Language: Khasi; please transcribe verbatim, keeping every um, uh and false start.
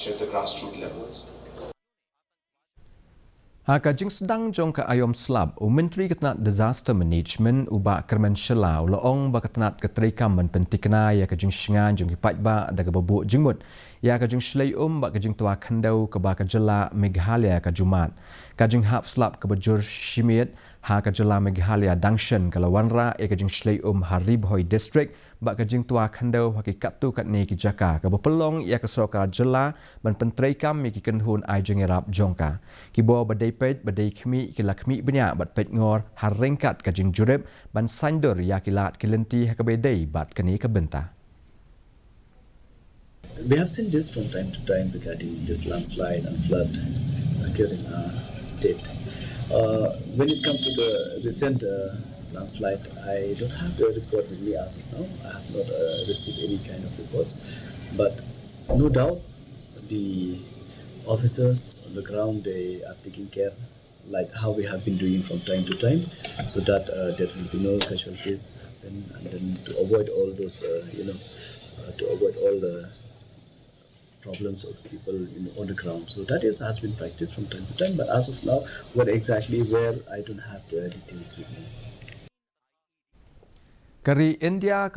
Ha ka jingsdang jong ka aïom slap, u Myntri ka tnat Disaster Management, u Bah Kyrmen Shylla, u la ong ba ka tnat ka treikam ban pyntikna ïa ka jingshngaiñ jong ki paidbah da kaba buh jingmut ïa ka jingshlei um bad ka jingtwa khyndew kaba ka jylla Meghalaya ka ju mad. Ka jinghap slap kaba jur shimiet ha ka jylla Meghalaya dang shen ka la wanrah ïa ka jingshlei um ha Ri Bhoi District bad ka jingtwa khyndew ha ki katto katne ki jaka, kaba pynlong ïa ka sorkar jylla ban pyntreikam ïa ki kynhun ai jingïarap jong ka. Ki bor ba dei peit ba dei khmih ki la khmih bniah bad peit ngor ha ryngkat ka jingjurip ban saiñdur ïa ki lad ki lynti ha kaba ïadei bad kane ka bynta. We have seen this from time to time regarding this landslide and flood occurring in our state. Uh, when it comes to the recent uh, landslide, I don't have the report with me as of now. I have not uh, received any kind of reports, but no doubt the officers on the ground, they are taking care like how we have been doing from time to time, so that uh, there will be no casualties happen, and then to avoid all those, uh, you know, uh, to avoid all the problems of people, you know, on the ground. So that is has been practiced from time to time. But as of now, what exactly, where, I don't have the details with me. Ka ri India ka